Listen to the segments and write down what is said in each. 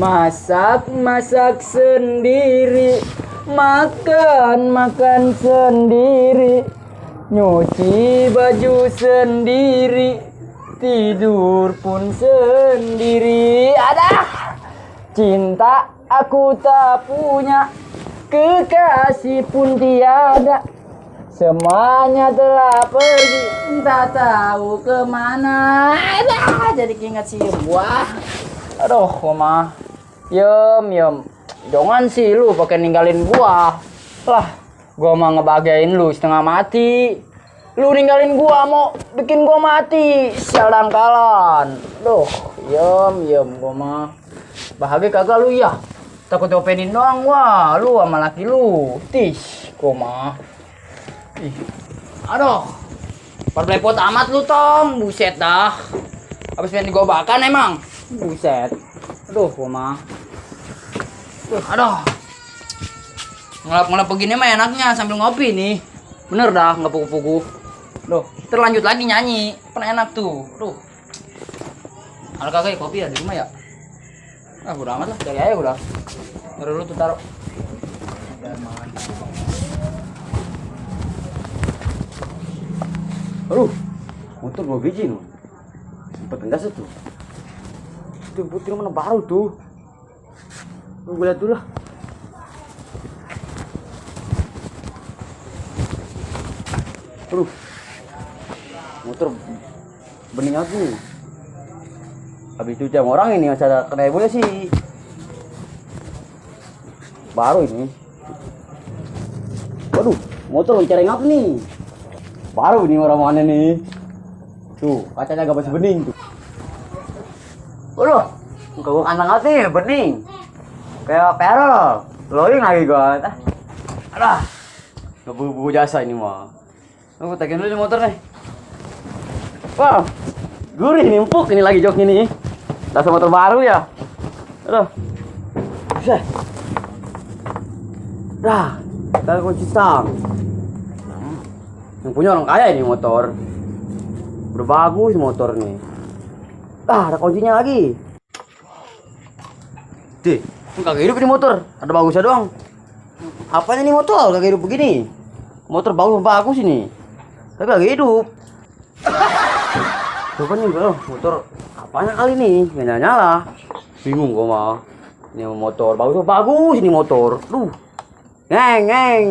Masak sendiri, makan sendiri, nyuci baju sendiri, tidur pun sendiri. Cinta aku tak punya, kekasih pun tiada, semuanya telah pergi, tak tahu kemana. Jadi ingat si buah. Aduh, mama. Yem. Jangan sih lu pakai ninggalin gua. Lah, gua mah ngebagain lu setengah mati. Lu ninggalin gua mau bikin gua mati. Sial dangkalan. Duh, yem gua mah. Bahagia kagak lu ya? Takut diopenin doang gua. Lu sama laki lu. Tis, gua mah. Ih. Aduh. Perbelepot amat lu, Tong. Buset dah. Habis pengen digobakan emang. Buset. Aduh, gua mah. Aduh. Ngelap begini mah enaknya sambil ngopi nih. Bener dah, nggak pugu-pugu. Duh, terlanjut lagi nyanyi. Pernah enak tuh. Duh. Ada kagak ya kopi ya di rumah ya? Ah, udah amat lah, cari aja udah. Taruh dulu tuh, taruh. Aduh, motor 2 biji loh. Sempet enggak tuh. Itu putih mana baru tuh. Gue lihat dulu lah. Aduh, motor bening aku. Habis itu jam orang ini masih ada kena boleh sih. Baru ini. Waduh, motor mencereng apa nih? Baru nih orang mana nih? Tuh, kacanya agak masih bening tuh. Waduh, muka gua kantang apa nih, bening. Kayak perol. Loing lagi gua. Alah. Ngebubu jasa ini mah. Aku tekin dulu motor nih. Wah, gurih nih, empuk ini lagi jok ini. Rasa motor baru ya. Aduh. Bisa. Dah, kita kunci stang. Yang punya orang kaya ini motor. Udah bagus motor nih. Ada kuncinya lagi. Dih, kagak hidup ini motor. Ada bagusnya doang. Apanya nih motor kagak hidup begini? Motor bagus ini. Tapi kagak hidup. Coba nih, motor apanya kali nih? Nggak nyala. Bingung gua mah. Ini motor bagus ini motor. Duh. Ngeng.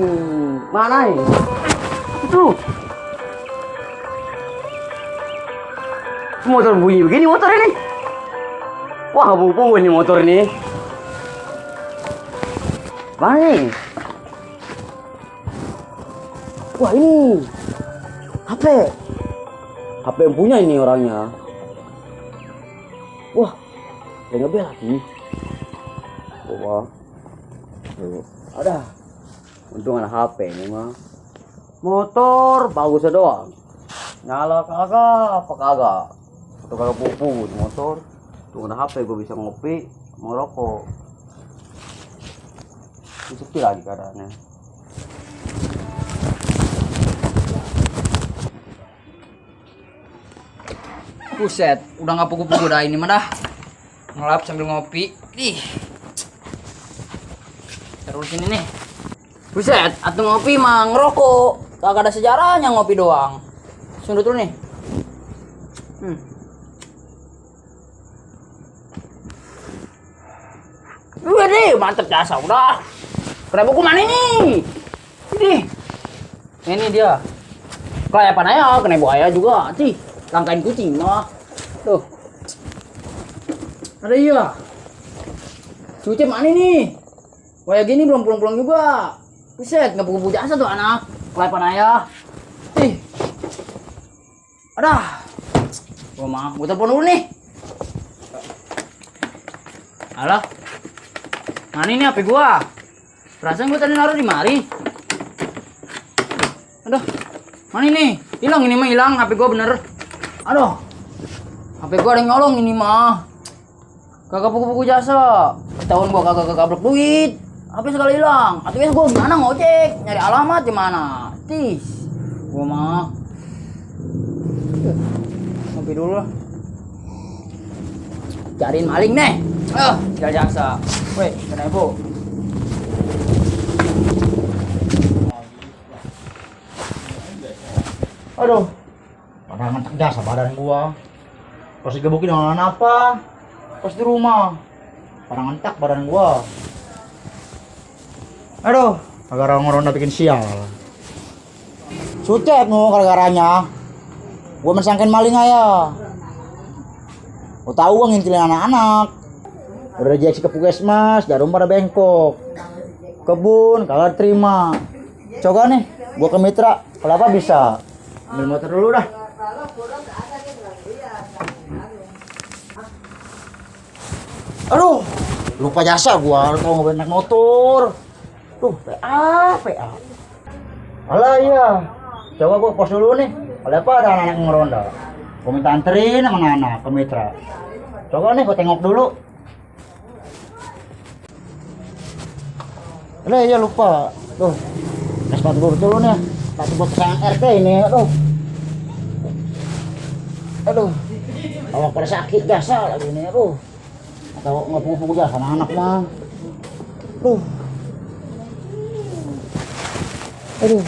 Mana nih? Itu. Motor bunyi begini motor ini. Wah, bunyi ini motor ini. Mana nih? Wah, ini HP yang punya ini orangnya. Wah, ada ngebel lagi. Wah, ada. Untung ada HP ini mah. Motor bagusnya doang. Nyala kagak, apa kagak? Atau kagak pupu motor. Tuh ada HP, gue bisa ngopi, mau rokok. Sepi lagi keadaannya. Buset, udah nggak pugu-pugu dah ini mah dah. Ngelap sambil ngopi. Ih. Terus ini nih. Buset, atuh ngopi mah ngerokok. Kagak ada sejarahnya ngopi doang. Sundut dulu nih. Udah deh, mantep jasa udah. Kena buku mana nih? Ini dia. Kelayapan aja, kena buaya juga. Cih, langkain kucing mah. Tuh. Ada iya. Cuci mana nih? Kayak gini belum pulang-pulang juga. Buset, nggak buku jasa tuh anak. Kelayapan aja. Ih. Adah. Gua mah, gua telepon dulu nih. Halo. Mana ini HP gua? Perasaan gua tadi naruh di mari. Aduh. Mana ini? Hilang ini mah hilang HP gua bener. Aduh. HP gua ada yang nyolong ini mah. Kagak buku-buku jasa. Tahun gua kagak kegablok duit. HP sekali hilang. Atuh gua gimana ngojek? Nyari alamat di mana? Tis. Gua mah. Ngopi dulu lah. Cariin maling nih. Segala jasa. Weh, kena ibu. Aduh, pada ngantek jasa badan gua. Pas digebukin dengan apa? Pas di rumah, pada ngantek badan gua. Aduh, gara-gara ngeronda bikin sial. Sucep no gara-garanya. Gua mesangkin maling aja. Gua tahu gua ngintilin anak-anak. Udah rejeksi ke puskesmas, jarum pada bengkok. Kebun, kagak terima. Coba nih, gua ke mitra, kenapa bisa? Ambil motor dulu dah. Aduh, lupa jasa gua kalau nggak naik motor. Tuh, PA. Alah iya. Coba gua pos dulu nih. Kalau apa ada anak-anak yang ngeronda. Gua minta anterin sama anak ke mitra. Coba nih gua tengok dulu. Alah iya lupa. Tuh, sepatu gua dulu nih. Sepatu gua kesayangan RT ini. Aduh, awak pada sakit jasa lagi ini, atau nggak punggu jasa anak mah, aduh.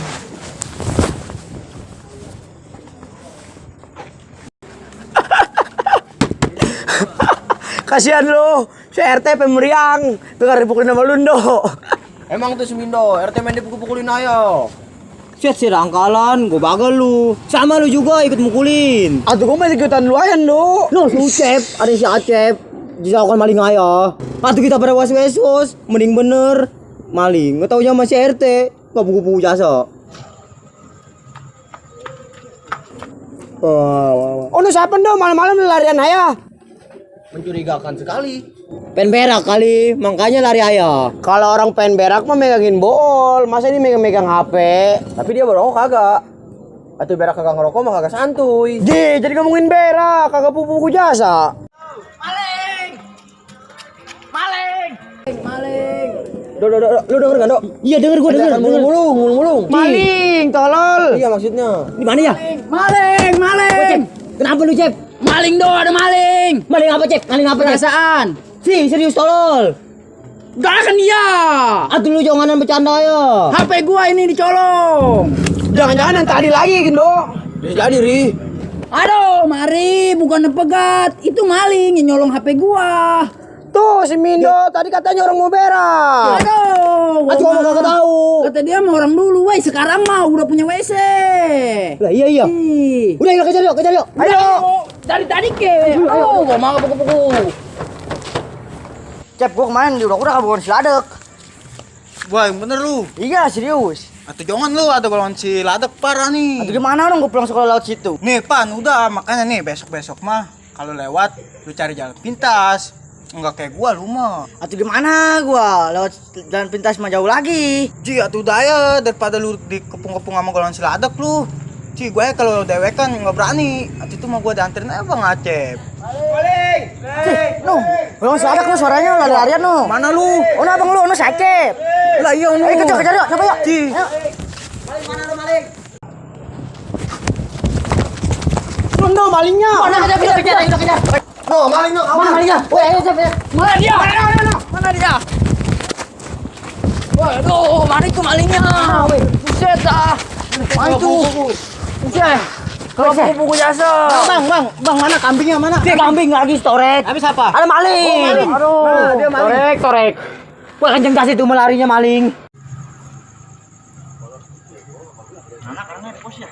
Kasihan lo, si RT pemeriang, dengar dipukulin sama Lundo. Emang tuh Semindo, RT main dipukul-pukulin ayo. Siat si rangkalan, gue bagal lu. Sama lu juga ikut mukulin. Atuh gue masih ikutan lu aja, no. No, si Ucep, ada si Acep. Dilakukan maling aja. Atuh kita pada was-was, mending bener. Maling, nggak taunya masih RT, nggak buku-buku jasa. Oh, no siapa dong malam-malam larian ayah? Mencurigakan sekali. Pen berak kali, makanya lari ayah. Kalau orang pen berak mah megangin bol, masa ini megang-megang HP? Tapi dia merokok kagak. Atuh berak kagak ngerokok mah kagak santuy. Jadi ngomongin berak, kagak pupu jasa. Maling. Do, lu denger gak, Dok? Iya, denger gua, denger. Mulung. Maling, tolol. Iya maksudnya. Di mana ya? Maling. Oh, Cep. Kenapa lu, Cep? Maling do, ada maling. Maling apa, Cep? Maling apa, Cep? Perasaan. Serius tolol. Gak kan dia. Atuh lu janganan bercanda ya. HP gua ini dicolong. Jangan-jangan yang tadi lagi, Gendo. Bisa jadi, Ri. Aduh, mari bukan pegat. Itu maling yang nyolong HP gua. Tuh, si Mindo tadi katanya orang mau berak. Aduh, Atuh ngomong kagak tahu. kata dia mau orang dulu, woi sekarang mah udah punya WC. Lah iya. Ih. Udah, yuk kejar yuk. Ayo. Dari tadi ke. Aduh, gua mau pukul-pukul. Cep, gua kemarin di udah kabupaten Siladek. Wah, yang bener lu. Iya, serius. Atau jangan lu, ada golongan si ladek parah nih. Aduh gimana dong gua pulang sekolah laut situ? Nih Pan, udah makanya nih besok-besok mah kalau lewat lu cari jalan pintas. Enggak kayak gua lu mah. Atau gimana gua lewat jalan pintas mah jauh lagi. Ji, atuh daya daripada lu dikepung-kepung sama golongan si ladek lu. Ci, gue kalau dewekan nggak berani. Atuh itu mah gua dianterin aja Bang Acep. No, belum Siladek lu suaranya lari-larian no. Mana lu? Oh, abang lu, Sacep. Lah iya nu. Ayo kejar yuk, coba yuk. Ci. Ayo. No, malingnya. Mana kejar. No, maling no, Mana malingnya? Woi, ayo Cep. Mana dia? Mana dia? Waduh, mana itu malingnya? Buset dah. Mana itu? Buset. Kalau buku jasa. Bang, mana kambingnya mana? Dia kambing lagi storage. Habis apa? Ada maling. Oh, maling. Aduh, Nah, dia maling. Torek. Wah, kenceng gas itu melarinya maling. Anak-anak di pos ya?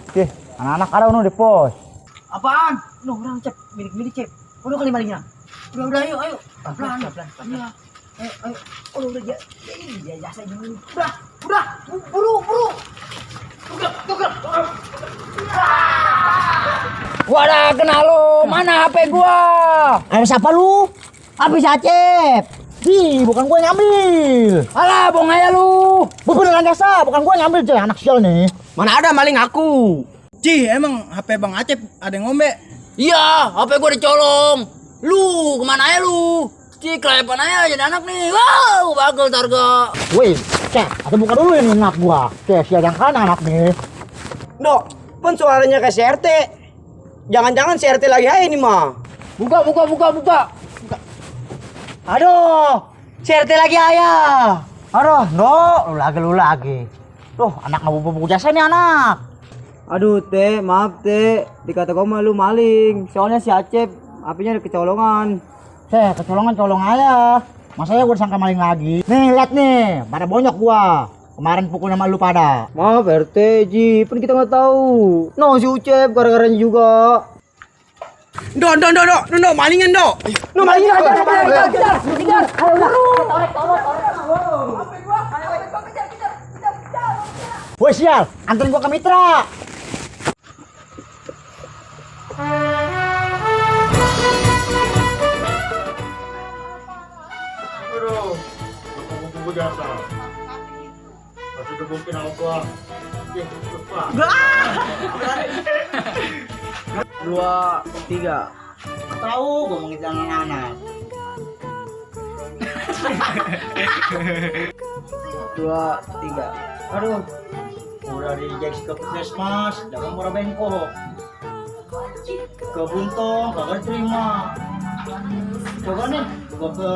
Oke, anak-anak ada di pos. Apaan? No, orang Cep, milik Cep. Udah kali malingnya. Udah, ayo. Pelan. Iya. Ayo. Udah dia. Dia jasa dulu. Udah. Buru. Gua ada kenal lu. Mana HP gua? Ada siapa lu? Habis Acep. Bukan gue ngambil. Alah, bohong aja lu. Beneran jasa, bukan gue ngambil cuy, anak sial nih. Mana ada maling aku. Ci, emang HP Bang Acep ada yang ngombe? Iya, HP gua dicolong. Lu kemana aja lu? Kelepan aja jadi anak nih. Wow, bagel targa. Wih, Cep, atau buka dulu ini anak gua. Cep, sial yang kan anak nih. Dok, pun suaranya kayak CRT. Jangan-jangan CRT lagi aja ini mah. Buka. Aduh, CRT lagi ayah. Aduh, lu lagi. Tuh, anak mau buku jasa nih anak. Aduh teh, maaf teh, dikata gua malu maling. Soalnya si Acep apinya ada kecolongan. Kecolongan ayah. Masa ya gua disangka maling lagi? Nih, lihat nih, pada bonyok gua. Kemarin pukulnya sama lu pada. Maaf RT, Ji, kan kita nggak tahu. No, si Ucep gara-garanya juga. Do, malingan do. No, malingan kejar. Woi sial, anterin gua ke Mitra. Aduh, buku jasa. Masih gebukin sama gua. Dua, tiga. Tahu gua ngomongin anak-anak. Dua, tiga. Aduh, udah diinjeksi ke puskesmas, jangan murah bengkok. Ke Buntong, kagak terima. Coba nih, gua ke